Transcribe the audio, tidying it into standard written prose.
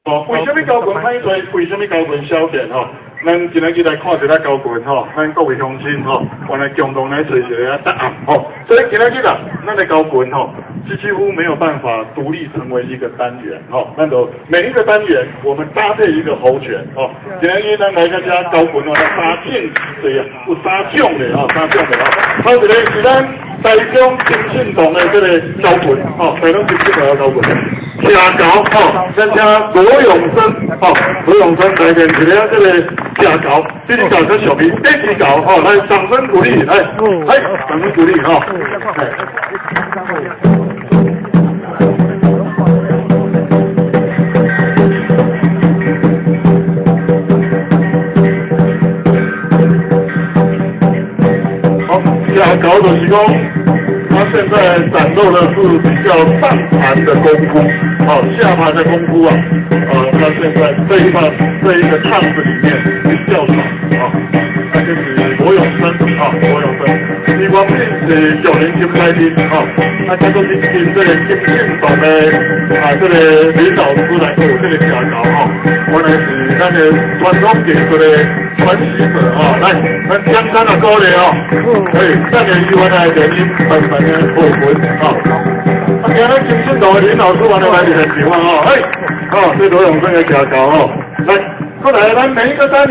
哦，為啥物猴群歹做？為啥物猴群少見吼？咱今仔日來看一下猴群吼，咱各位鄉親吼，原來共同來揣一个答案吼。所以今仔日啊，咱的猴群吼，是幾乎沒有辦法獨立成為一個單元吼。咱就每一個單元，我們搭配一個猴拳吼。今仔日咱來到這猴群哦，三種之濟啊，有三種的吼，三種的吼。頭一個是咱台中金信堂的這個猴群吼，台中金信堂的猴群。徛猴吼，咱請羅永生吼，羅永生來練一个這個徛猴，這支猴較俗名，這支猴吼，來掌聲鼓勵，來，來，掌聲鼓勵吼。好，徛猴就是講，他現在展露的是比較上盤的功夫，好，下盤的功夫啊，啊，他現在這一把這一個場子裡面比較少啊，那就是羅永生啊，羅永生，伊原本是九年金來的啊，啊，他都是跟這個金信堂的啊，這個林老師來學這個徛猴哈，原來是咱的傳統藝術的傳習者啊，來，咱簡單的鼓勵哦，可以，等下伊原來練習慢慢的學拳啊，啊，今日金信堂的林老師原來來現場啊，吼，哎，哦，這羅永生的徛猴吼，來，過來，咱每一個單。